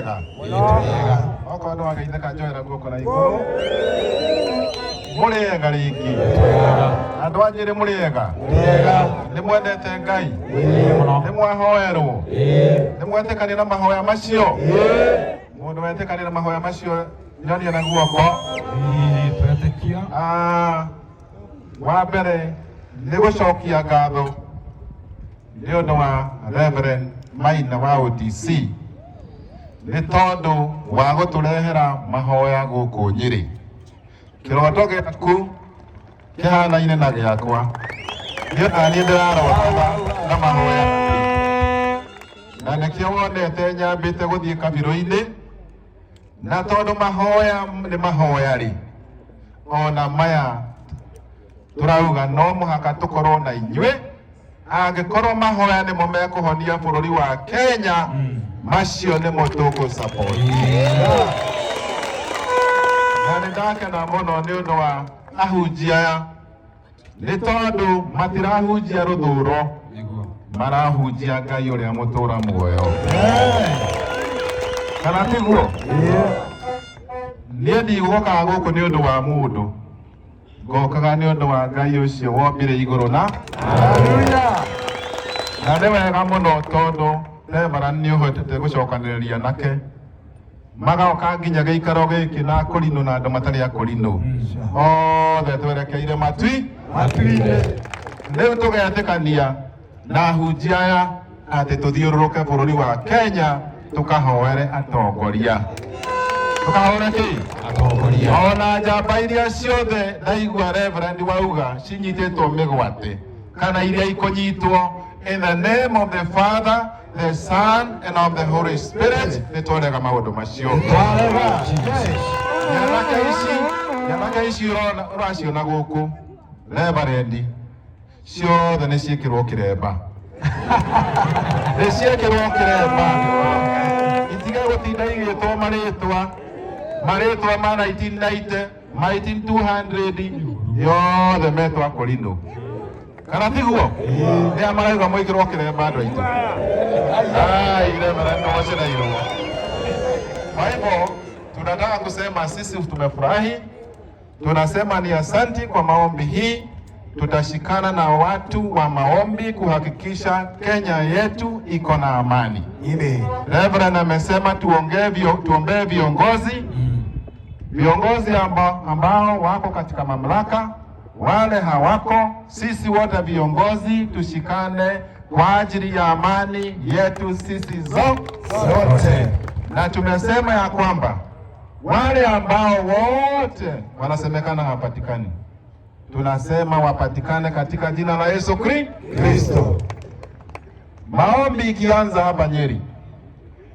Mũrĩega? Okorwo nĩ wageithĩka, njoera guoko na igũrũ. Mũrĩega rĩngĩ, andũ a Nyĩrĩ? Mũrĩega? Nĩ mwendete Ngai? Nĩ mwahoerwo? Nĩ mwetĩkania na mahoya macio? Mũndũ wetĩkania na mahoya macio, nyonia na guoko. Twetĩkia. Ah, wa mbere nĩ gũcokia ngatho nĩ ũndũ wa Reverend Maina wa ODC, nĩ tondũ wa gũtũrehera mahoya gũkũ Nyĩrĩ. Kĩroto gĩaku kĩhanaine na gĩakwa, niĩ naniĩ ndĩrarotaga na mahoya, na nĩkĩo wonete nyambĩte gũthiĩ kabirũ-inĩ, na tondũ mahoya nĩ mahoya rĩ, ona maya tũrauga no mũhaka tũkorwo na inyuĩ. Angĩkorwo mahoya nĩmo mekũhonia bũrũri wa Kenya, macio nĩmo tũkũ support. Na nĩ ndakena mũno nĩ ũndũ wa ahunjia aya, nĩ tondũ matirahunjia rũthũro, marahunjia Ngai ũrĩa mũtũra muoyo, kana tiguo? Niĩ ndigũkaga gũkũ nĩ ũndũ wa mũndũ, ngokaga nĩ ũndũ wa Ngai ũcio wombire igũrũ na. Na nĩ wega mũno tondũ Reverend nĩ ũhotete gũcokanĩrĩria nake, magoka nginya gĩikaro gĩkĩ na akũrinũ na andũ matarĩ akũrinũ, othe twerekeire matui matu-inĩ. Rĩu tũgetĩkania na ahunjia aya atĩ tũthiũrũrũke bũrũri wa Kenya, tũkahoere atongoria. Tũkahoere kĩ? Atongoria. Ona njamba iria ciothe ndaigua Reverend wauga cinyitĩtwo mĩgwate kana iria ikũnyitwo, in the name of the Father, the Son and of the Holy Spirit, nĩ twarega maũndũ macio. Twarega. Nyanake ici, nyanake ici ũrona, ũraciona gũkũ, Reverend, ciothe nĩ ciĩkĩrwo kĩremba, nĩ ciĩkĩrwo kĩremba, itige gũtinda igĩtwo marĩtwa, marĩtwa ma 1990, ma 18200, yothe metwo akũrinũ, kana tiguo? Nĩa marauga mwĩkĩrwo kĩremba, andũ aitũ? Ai, Reverend nĩwacereirwo. Kwa hivyo tunataka kusema sisi tumefurahi, tunasema ni asanti kwa maombi hii. Tutashikana na watu wa maombi kuhakikisha Kenya yetu iko na amani. Amen. Reverend amesema tuombee viongozi, viongozi ambao wako katika mamlaka, wale hawako. Sisi wote viongozi tushikane kwa ajili ya amani yetu sisi zote. Na tumesema ya kwamba wale ambao wote wanasemekana hawapatikani, tunasema wapatikane katika jina la Yesu Kristo. Maombi ikianza hapa Nyeri,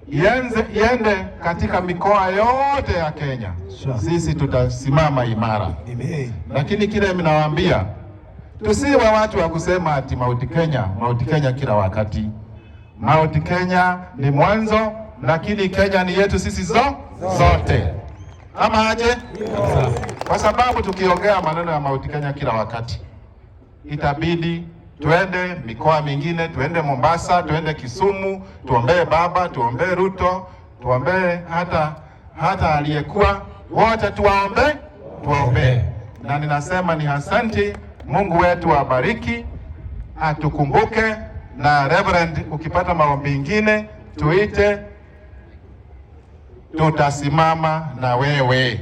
ianze iende katika mikoa yote ya Kenya. Sisi tutasimama imara. Amen. Lakini kile mnawaambia, tusiwe watu wa kusema ati Mount Kenya, Mount Kenya kila wakati. Mount Kenya ni mwanzo, lakini Kenya ni yetu sisi zote, ama aje? Kwa sababu tukiongea maneno ya Mount Kenya kila wakati, itabidi tuende mikoa mingine, tuende Mombasa, tuende Kisumu, tuombee baba, tuombee Ruto, tuombee hata aliyekuwa, wote tuwaombe, tuwaombee. Na ninasema ni asanti, Mungu wetu abariki, atukumbuke. Na Reverend, ukipata maombi ingine tuite, tutasimama na wewe.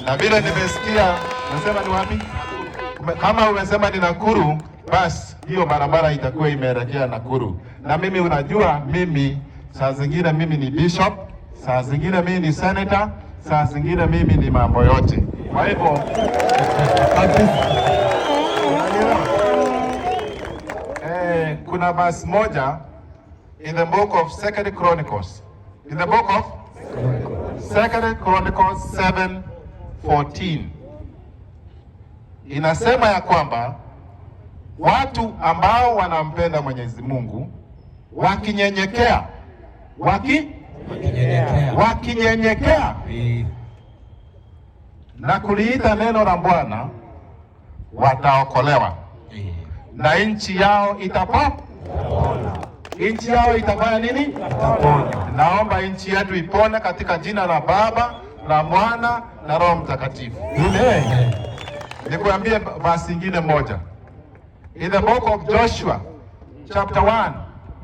Na vile nimesikia, nasema ni wapi? Kama umesema ni Nakuru, basi hiyo barabara itakuwa imeelekea Nakuru. Na mimi, unajua, mimi saa zingine mimi ni bishop, saa zingine mimi ni senator, saa zingine mimi ni mambo yote. Kwa hivyo, unanielewa? Kuna verse moja in the book of Second Chronicles. In the book of Second Chronicles 7:14 inasema ya kwamba watu ambao wanampenda Mwenyezi Mungu wakinyenyekea, Wakinyenyekea. Wakinyenyekea na kuliita neno la Bwana, wataokolewa na nchi yao. nchi yao itafanya nini? Itaponywa. Naomba nchi yetu ipone katika jina la Baba la Mwana na Roho Mtakatifu. Amen. Nikuambie verse ingine moja. In the book of Joshua chapter 1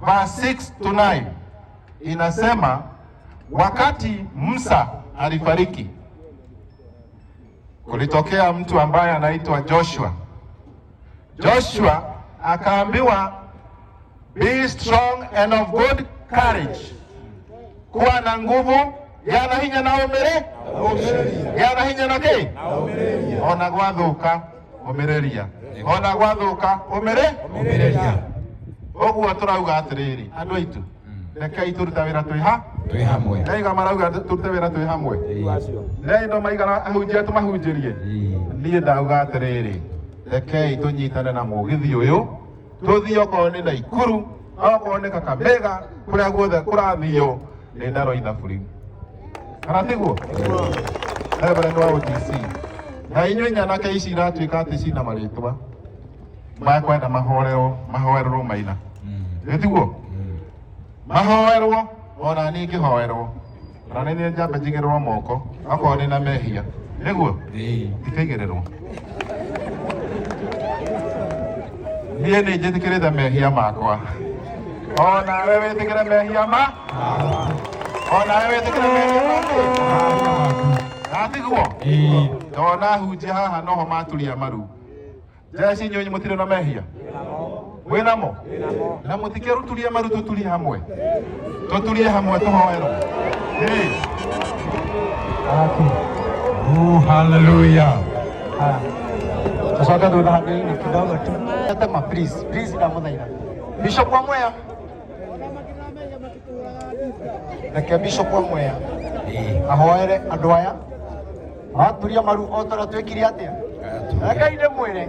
verse 6 to 9 inasema, wakati Musa alifariki, kulitokea mtu ambaye anaitwa Joshua. Joshua akaambiwa, be strong and of good courage, kuwa na nguvu, gĩa na hinya na ũmĩrĩ, gĩa na hinya na kĩ, ona gwathuka ũmĩrĩria, ona gwathuka ũmĩrĩ. Ũmĩrĩria. Ũguo tũrauga atĩrĩrĩ, andũ aitũ, rekei tũrute wĩra twĩ ha Twĩ hamwe. Nĩaiga marauga tũrute wĩra twĩ hamwe, nĩ indo maigana ahunjia tũmahunjĩrie. Niĩ ndauga atĩrĩrĩ, rekei tũnyitane na mũgithi ũyũ, tũthiĩ okorwo nĩ Naikuru, okorwo nĩ Kakamega, kũrĩa guothe kũrathio nĩ ndaro ithabu rĩu, kana tiguo? Reverend wa OTC na inyuĩ nyanake ici iratuĩka atĩ cina marĩtwa makwenda mahorerwo, mahoererwo maina, ĩ tiguo? Mahoerwo, ona niĩ ngĩhoerwo, ona nĩ niĩ njambe njigĩrĩrwo moko okorwo nĩ na mehia, nĩguo ndikaigĩrĩrwo. Niĩ nĩ njĩtĩkĩrĩte mehia makwa, onawe wĩtĩkĩre mehia ma, onawe wĩtĩkĩre mehia maku, natiguo? Ndona hunjia haha noho maturia maru. Jeshi, inyuĩ mũtirĩ na mehia, mwĩnamo na mũtikĩruturie maru, tũturie hamwe, tũturie hamwe, tũhoerwo. Hey. Oh, hallelujah. Tucoke thutha hanini kidogo tu. Tema, please, please, ndamũthaitha. Bishop wa Mwea. Reke Bishop wa Mwea ahoere andũ aya maturia maru o ta ũrĩa twĩkire atĩa. Rekei ndĩmwĩre,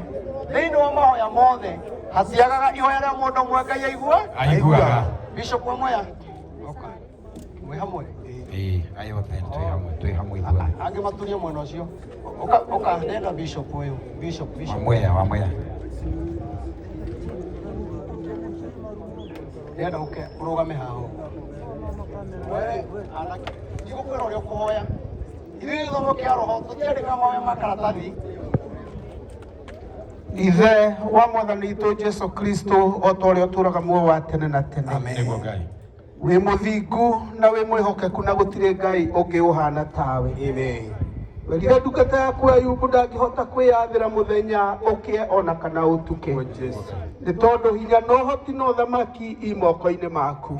thĩinĩ wa mahoya mothe haciagaga ihoya rĩa mũndũ ũmwe Ngai aigua. Aiguaga. Bishop wa Mwea, oka mwĩ hamwe. Ĩĩ, ayo othe twĩ hamwe, twĩ hamwe ithuothe. Angĩ maturie mwena ũcio. Ũka, ũka, ndenda bishop ũyũ, bishop, bishop. Wa Mwea, wa Mwea. Ndĩrenda ũke ũrũgame haha ũguo. Wee, anake, ndigũkwĩra ũrĩa ũkũhoya. Ithuĩ gĩthomo kĩa roho tũtiandĩkaga mahoya ma karatathi. Ithe wa mwathani witũ Jesu Kristo, o ta ũrĩa ũtũũraga muoyo wa tene na tene, Nĩguo Ngai. wĩ mũthingu na wĩ mwĩhokeku, na gũtirĩ Ngai ũngĩ ũhana tawe. Werire ndungata yaku Ayubu ndangĩhota kwĩyathĩra mũthenya ũkĩe ona kana ũtuke, nĩ tondũ hinya na ũhoti na ũthamaki i moko-inĩ maku.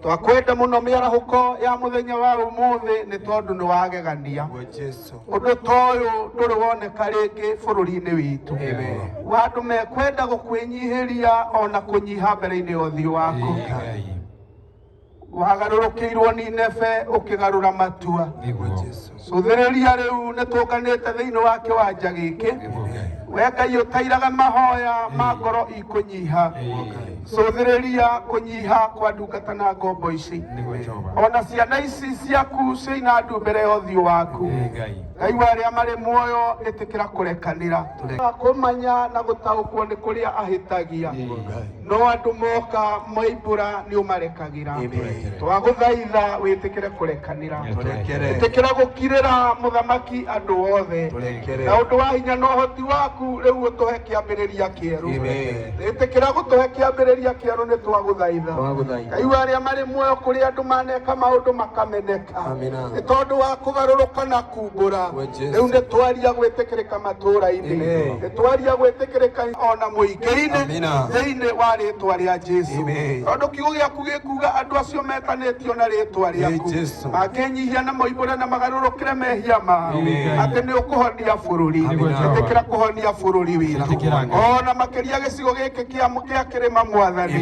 Twakwenda mũno mĩarahũko ya mũthenya wa ũmũthĩ, nĩ tondũ nĩ wagegania. Ũndũ ta ũyũ ndũrĩ woneka rĩngĩ bũrũri-inĩ witũ, wa andũ mekwenda gũkwĩnyihĩria ona kũnyiha mbere-inĩ ya ũthiũ waku. Ĩĩ, Ngai. Wagarũrũkĩirwo Nineve ũkĩgarũra matua. Nĩguo. Cũthĩrĩria rĩu nĩ tũnganĩte thĩinĩ wa kĩwanja gĩkĩ. Nĩguo Ngai. We Ngai ũtairaga mahoya ma ngoro ikũnyiha, cũthĩrĩria kũnyiha kwa ndungata na ngombo ici, Nĩguo Jehova. ona ciana ici ciaku ciĩna ndu mbere ya ũthiũ waku. Ĩĩ, Ngai. Ngai wa arĩa marĩ muoyo, ĩtĩkĩra kũrekanĩra, kũmanya na gũtaũkwo nĩ kũrĩa ahĩtagia, no andũ moka moimbũra nĩ ũmarekagĩra. Twagũthaitha wĩtĩkĩre kũrekanĩra, ĩtĩkĩra gũkirĩra mũthamaki andũ othe, na ũndũ wa hinya na ũhoti waku rĩu ũtũhe kĩambĩrĩria kĩerũ. Ĩtĩkĩra gũtũhe kĩambĩrĩria kĩerũ, nĩ twagũthaitha. Ngai wa arĩa marĩ muoyo, kũrĩ andũ maneka maũndũ makameneka nĩ tondũ wa kũgarũrũka na kumbũra, rĩu nĩ twaria gwĩtĩkĩrĩka matũũra-inĩ, nĩ twaria gwĩtĩkĩrĩka ona mũingĩ-inĩ thĩinĩ wa rĩtwa rĩa Jesu, tondũ kiugo gĩaku gĩkuga andũ acio metanĩtio na rĩtwa rĩaku mangĩnyihia na moimbũre na magarũrũkĩre mehia mao, atĩ nĩ ũkũhonia bũrũri. Ĩtĩkĩra kũhonia bũrũri witũ, Ĩtĩkĩra Ngai. ona makĩria gĩcigo gĩkĩ kĩa kĩrĩma. Mwathani,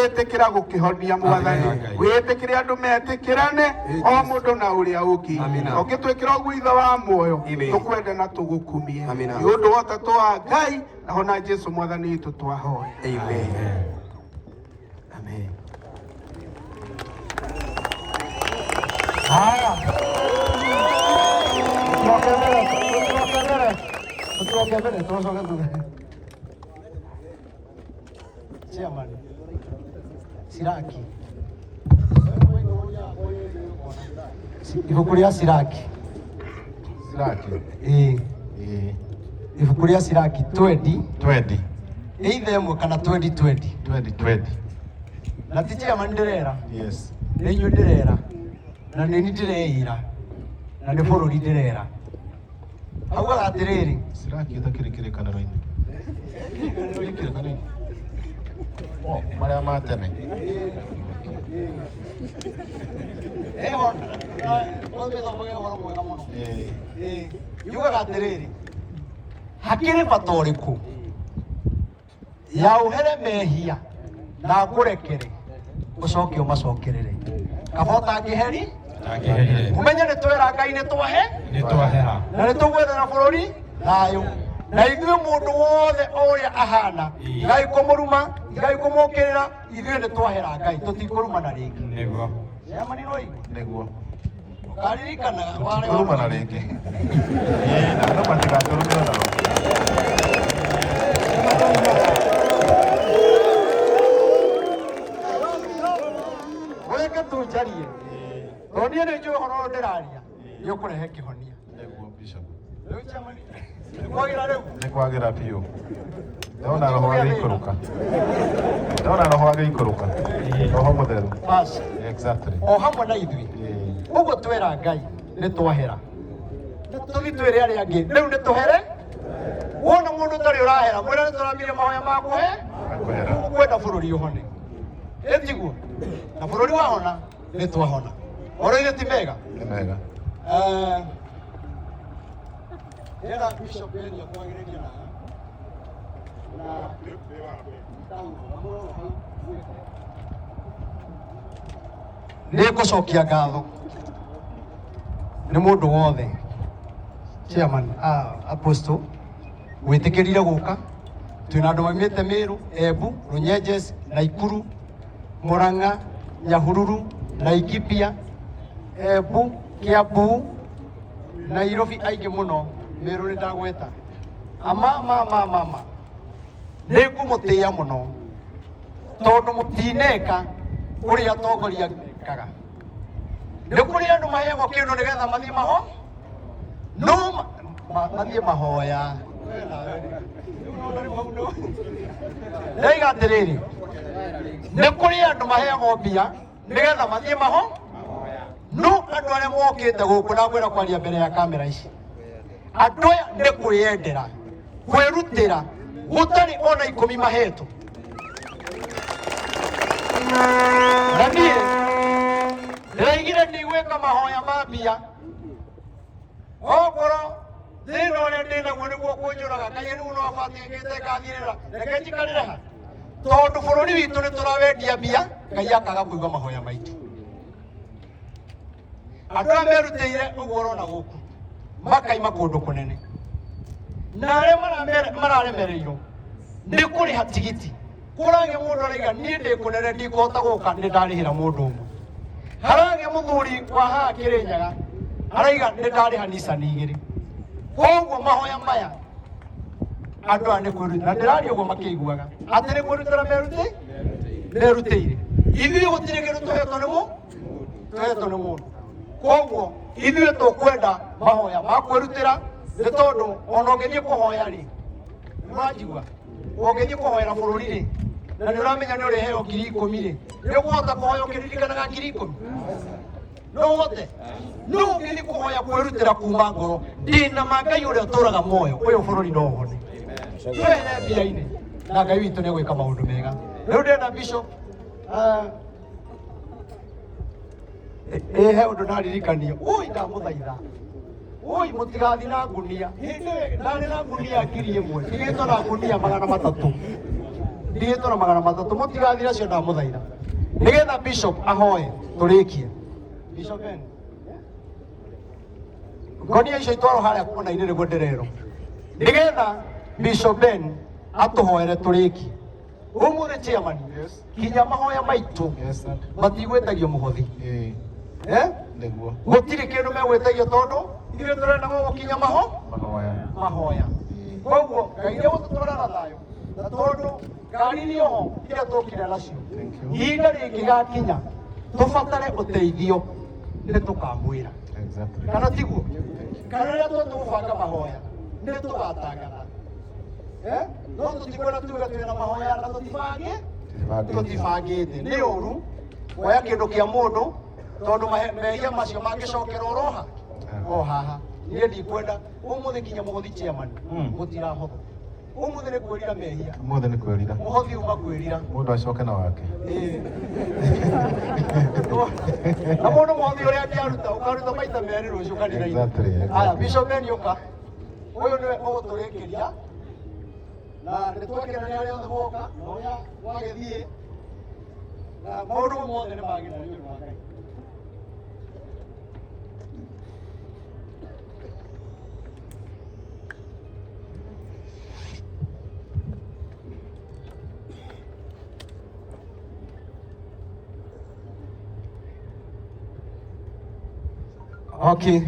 ĩtĩkĩra gũkĩhonia. Mwathani, wĩtĩkĩre andũ metĩkĩrane o mũndũ na ũrĩa ũngĩ. Ũngĩtwĩkĩra ũguo, ithe wa muoyo, tũkwende na tũgũkumie nĩ ũndũ wa ũtatũ wa Ngai, naho na Jesu mwathani witũ twahoya. Amen. Haya. Tucoke mbere, tucoke mbere. Tucoke mbere, tucoke thutha. Chairman. Siraki, ibuku rĩa Siraki. Siraki. Ĩĩ. Ĩĩ. Ibuku rĩa Siraki 20. 20. Either ĩmwe kana 20 20. 20 20. Na ti chairman ndĩrera. Yes. Nĩ inyuĩ ndĩrera na nĩ ni ndĩreira na nĩ bũrũri ndĩrera. Augaga atĩrĩrĩ, Siraki ĩtakĩrĩ kĩrĩkanĩro-inĩ. Nĩ kĩrĩkanĩro-inĩ. Oh, marĩa ma tene. Eho, ũmĩthomage ũhoro mwega mũno. Ĩĩ. Ĩĩ, yugaga atĩrĩrĩ, hakĩrĩ bata ũrĩkũ ya ũhere mehia na ngũrekere ũcoke ũmacokerere, kaba ũtangĩheri. Tangĩherire. Ũmenye nĩ twera Ngai nĩ twahe Nĩ twahera. na nĩ tũgwethera bũrũri thayũ, na ithuĩ mũndũ wothe o ũrĩa ahana, Ngai kũmũruma, Ngai kũmũkĩrĩra, ithuĩ nĩ twahera Ngai, tũtikũrumana rĩngĩ. Nĩguo. Chairman nĩwaigua? Nĩguo. Ũkaririkanaga. Tũtikũrumana rĩngĩ. Ĩĩ, na andũ matigatũrumĩre nao. Ũreke tu njarie, tondũ niĩ nĩ njũĩ ũhoro ũyũ ndĩraria nĩ ũkũrehe kĩhonia. Nĩguo, Bishop. Rĩu chairman, nĩ kwagĩra rĩu. Nĩ kwagĩra biũ. Ndona roho agĩikũrũka. Ndona roho agĩikũrũka. Roho mũtheru. Bas. Exactly. O hamwe na ithuĩ. Ĩĩ. Ũguo twera Ngai nĩ twahera, tũthi twĩre arĩa angĩ rĩu nĩ tũhere. Wona mũndũ ũtarĩ ũrahera, mwĩre nĩ tũramire mahoya ma kũhe. Makwĩhera. Ũkwenda bũrũri ũhone, ĩtiguo? Na bũrũri wahona nĩ twahona. Oro ithe ti mega? Nĩ mega. Eh, ndĩrenda Bishop Ben akwagĩrĩria na nĩ ngũcokia ngatho nĩ mũndũ wothe, chairman, apostle wĩtĩkĩrire gũka. Twĩna andũ maumĩte Meru, Embu, Runyenjes, Naikuru, Murang'a, Nyahururu, Laikipia, Embu, Kiambu, Nairobi, aingĩ mũno. Meru nĩ ndagweta. Ama ma ma ma ma nĩ ngũmũtĩĩa mũno tondũ mũtineka ũrĩa atongoria mekaga. Nĩ kũrĩ andũ maheagwo kĩndũ nĩgetha mathiĩ maho no mathiĩ mahoya. Ndaiga atĩrĩrĩ, nĩ kũrĩ andũ maheagwo mbia nĩgetha mathiĩ maho, no andũ arĩa mokĩte gũkũ na ngwenda kwaria mbere ya kamera ici, andũ aya nĩ kwĩyendera, kwĩrutĩra, gũtarĩ ona 10 mahetwo. Na niĩ ndĩraigire ndigwĩka mahoya ma mbia, okorwo thĩna ũrĩa ndĩnaguo nĩguo kũnjũraga, Ngai rĩu no abatĩkĩte ngathirĩra, reke njikarĩre ha, tondũ bũrũri witũ nĩ tũrawendia mbia, Ngai akaga kũigua mahoya maitũ. Andũ aya merutĩire ũguo ũrona gũkũ makaima kũndũ kũnene, na arĩa mararemereirwo nĩ kũrĩha tigiti, kũragĩa mũndũ araiga niĩ ndĩ kũnene ndikũhota gũka, nĩ ndarĩhĩra mũndũ ũmwe. Haragĩa mũthuri wa haha Kĩrĩnyaga araiga nĩ ndarĩha Nissan 2. Koguo mahoya maya andũ aya nĩ kwĩrutĩra, na ndĩraria ũguo makĩiguaga atĩ nĩ kwĩrutĩra merutĩire. Ithuĩ gũtirĩ kĩndũ tũhetwo nĩ tũhetwo nĩ mũndũ. Koguo ithuĩ tũkwenda mahoya ma kwĩrutĩra, nĩ tondũ ona ũngĩthiĩ kũhoya rĩ, nĩũranjigua, ũngĩthiĩ kũhoera bũrũri rĩ, na nĩ ũramenya nĩ ũrĩheo 10,000 rĩ, nĩ ũkũhota kũhoya ũkĩririkanaga 10,000? No ũhote? No ũngĩthiĩ kũhoya kwĩrutĩra kuma ngoro, ndĩna ma Ngai ũrĩa ũtũraga muoyo, ũyũ bũrũri no ũhone. Twehere mbia-inĩ na Ngai witũ nĩ egwĩka maũndũ mega. Rĩu ndĩrenda Bishop, ĩ he ũndũ ndaririkanio. Ui, ndamũthaitha, ui, mũtigathiĩ na ngunia. Hĩndĩ ndarĩ na ngunia 1,000, ndigĩtwo na ngunia 300, ndigĩtwo na 300. Mũtigathiĩ nacio, ndamũthaitha, nĩgetha Bishop ahoe tũrĩkie. Bishop Ben, ngonia icio itwarwo harĩa kona-inĩ nĩguo ndĩrerwo, nĩgetha Bishop Ben atũhoere tũrĩkie. Ũmũthĩ chairman, kinya mahoya maitũ Yes, sir. matigwĩtagio mũhothi. Ĩĩ. Eh? Nĩguo. Gũtirĩ kĩndũ megwĩtagio tondũ ithuĩ tũrenda gũgũkinya Mahoya. mahoya. Koguo Ngai nĩ egũtũtwara na thayũ, na tondũ Ngari irĩ oho iria tũkire nacio, ihinda rĩngĩgakinya tũbatare ũteithio nĩ tũkamwĩra. Kana tiguo? Kana rĩrĩa tũgũbanga mahoya nĩ tũgatangatha. No tũtikwenda tuge twĩna mahoya na tũtibange tũtibangĩte. Nĩ ũru kuoya kĩndũ kĩa mũndũ tondũ mehia macio mangĩcokera oroha o haha. Niĩ ndikwenda ũmũthĩ kinya mũhothi chairman mũtirahothwo. Ũmũthĩ nĩ kwĩrira mehia. Ũmũthĩ nĩ kwĩrira. Mũhothi uma kwĩrira. Mũndũ acoke na wake. Na mũndũ mũhothi ũrĩa angĩaruta ũkaruta maita merĩ rũciũ kanitha-inĩ. Aya, Bishop Ben ũka. Ũyũ nĩwe ũgũtũrĩkĩria na nĩ twakena nĩ arĩa othe moka na ũrĩa wagĩthiĩ na maũndũ mothe nĩ magĩrĩra nĩ ũndũ wa Ngai. Okay.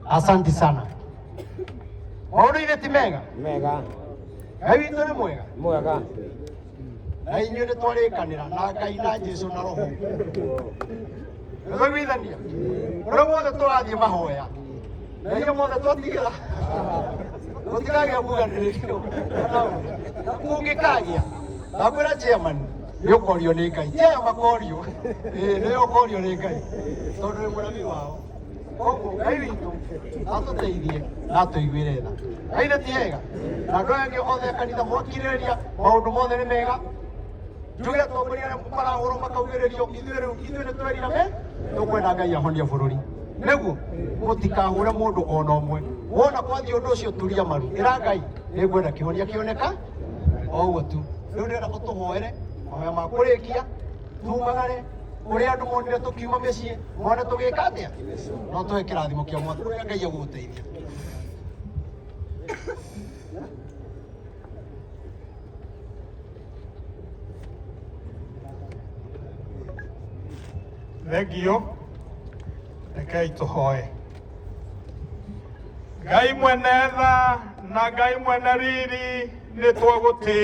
Asante sana. Maũndũ ithe ti mega? Mega. Ngai witũ nĩ mwega? Mwega. Na inyuĩ nĩ twarĩkanĩra na Ngai na Jesũ na Roho. Nĩtwaiguithania? Ũrĩa wothe tũrathiĩ mahoya na inyuĩ mothe twatigĩra gũtikagĩa mbuganĩrĩrio na kũngĩkagĩa ndakwĩra chairman nĩ ũkorio nĩ Ngai. Ti aya makorio, nĩ ũkorio nĩ Ngai tondũ wĩ mũnabii wao. Koguo Ngai witũ atũteithie na atũiguĩre tha. Ngai nĩ ti ega na andũ aya angĩ othe a kanitha mwakirĩrĩria maũndũ mothe nĩ mega. Njuge atongoria arĩa marahũrwo makaugĩrĩrio ithuĩ rĩu ithuĩ nĩ twerira me tũkwenda Ngai ahonie bũrũri. Nĩguo mũtikahũre mũndũ ona ũmwe. Wona kwathiĩ ũndũ ũcio turia maru ĩra Ngai nĩngwenda kĩhonia kĩoneka o ũguo tu. Rĩu ndĩrenda ũtũhoere mahoya ma kũrĩkia tumagare ũrĩa andũ monire tũkiuma mĩciĩ mone tũgĩka atĩa no tũhe kĩrathimo kĩa Mwathani ũrĩa Ngai egũgũteithia. Thengio, rekei tũhoe. Ngai mwene tha na Ngai mwene riri nĩ twagũtĩĩa.